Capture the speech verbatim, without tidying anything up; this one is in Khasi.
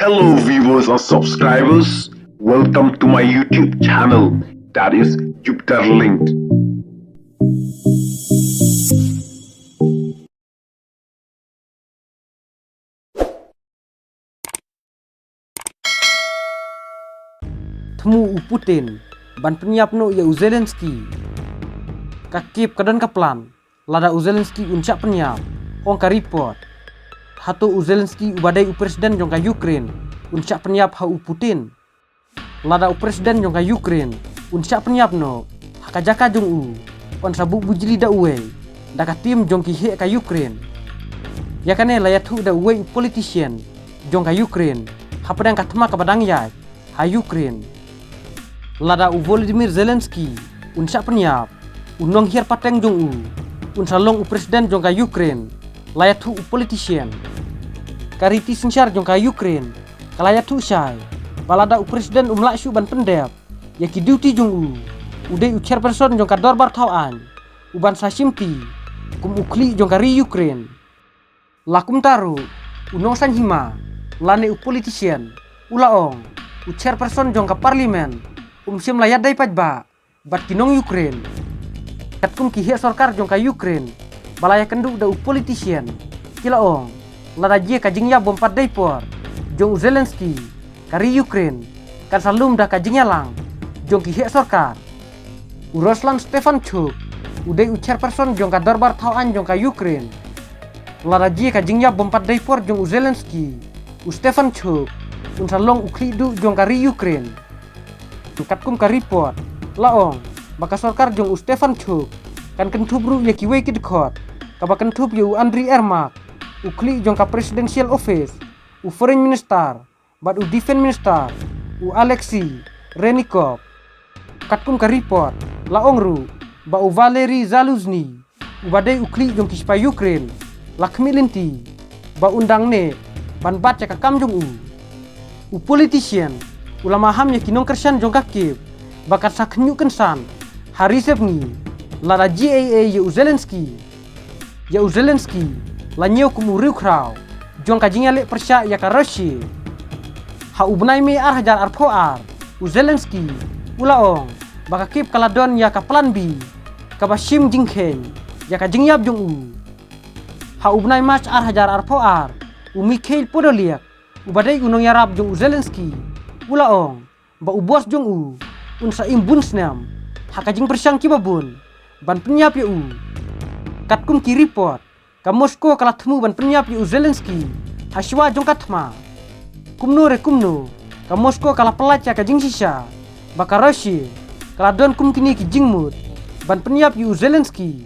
Hello viewers and subscribers, welcome to my YouTube channel, that is Jupiter Linked. Thmu u Putin ban pynïap noh ïa u Zelensky. Ka Kyiv ka don ka plan lada u Zelensky un shah pynïap, ong ka report. Hato u Zelensky uba dei u president jong ka Ukraine un shah pynïap ha u Putin? Lada u president jong ka Ukraine un shah pynïap noh ha ka jaka jong u, yn sa buh bujli da uwei da ka team jong ki heh ka Ukraine. Ïa kane la ïathuh da uwei u politician jong ka Ukraine hapdeng ka thma kaba dang ïaid ha Ukraine. Lada u Volodymyr Zelensky un shah pynïap, u nonghiar pateng jong u un sa long u president jong ka Ukraine, la ïathuh u politician. Ka riti synshar jong ka Ukraine ka la ïathuh shai ba lada u president um lah shuh ban pyndep ïa ki duty jong u, u dei u chairperson jong ka dorbar thaw aiñ uban sa shimti kum u khlieh jong ka ri Ukraine. La kumta ruh, u nongsaiñ hima lane u politician u la ong, u chairperson jong ka parliament um shym la ïadei paidbah bad ki nong Ukraine. Katkum ki heh sorkar jong ka Ukraine ba la ïakynduh da u politician, ki la ong lada jia ka jingïap bym pat dei por jong u Zelensky, ka ri Ukraine kan sa lum da ka jingïalang jong ki heh sorkar. U Ruslan Stefanchuk u dei u chairperson jong ka dorbar thaw aiñ jong ka Ukraine. Lada jia ka jingïap bym pat dei por jong u Zelensky, u Stefanchuk un sa long u khlieh duh jong ka ri Ukraine. Katkum ka report la ong ba ka sorkar jong u Stefanchuk kan kynthup ruh ïa kiwei ki dkhot, kaba kynthup ïa u Andriy Yermak, u khlieh jong ka presidential office, u foreign minister bad u defense minister, u Alexei Reznikov. Katkum ka report la ong ruh ba u Valery Zaluzhny uba dei u khlieh jong ki sipai Ukraine la khmih lynti ba un dang neh ban bat ïa ka kam jong u. U politician u la maham ïa ki nongkyrshan jong ka Kyiv ba kan sa khynñiuh kynsan ha ri sepngi lada jia ei ei ïa u Zelensky. Ïa u Zelensky la ñiew kum u riewkhraw jong ka jingïaleh pyrshah ïa ka Russia. Ha u bnai May ar hajar arphew ar, u Zelensky u la ong ba ka Kyiv ka la don ïa ka plan B kaba shim jingkheiñ ïa ka jingïap jong u. Ha u bnai March ar hajar arphew ar, u Mikhail Podolyak uba dei u nongïarap jong u Zelensky u la ong ba u boss jong u un sa im bun snem ha ka jingpyrshang kiba bun ban pynïap ïa u. Katkum ki report, ka Moscow ka la thmu ban pynïap ïa u Zelensky ha shuwa jong ka thma. Kumno re kumno, ka Moscow ka la pyllait ïa ka jingshisha ba ka Russia ka la don kum kine ki jingmut ban pynïap ïa u Zelensky.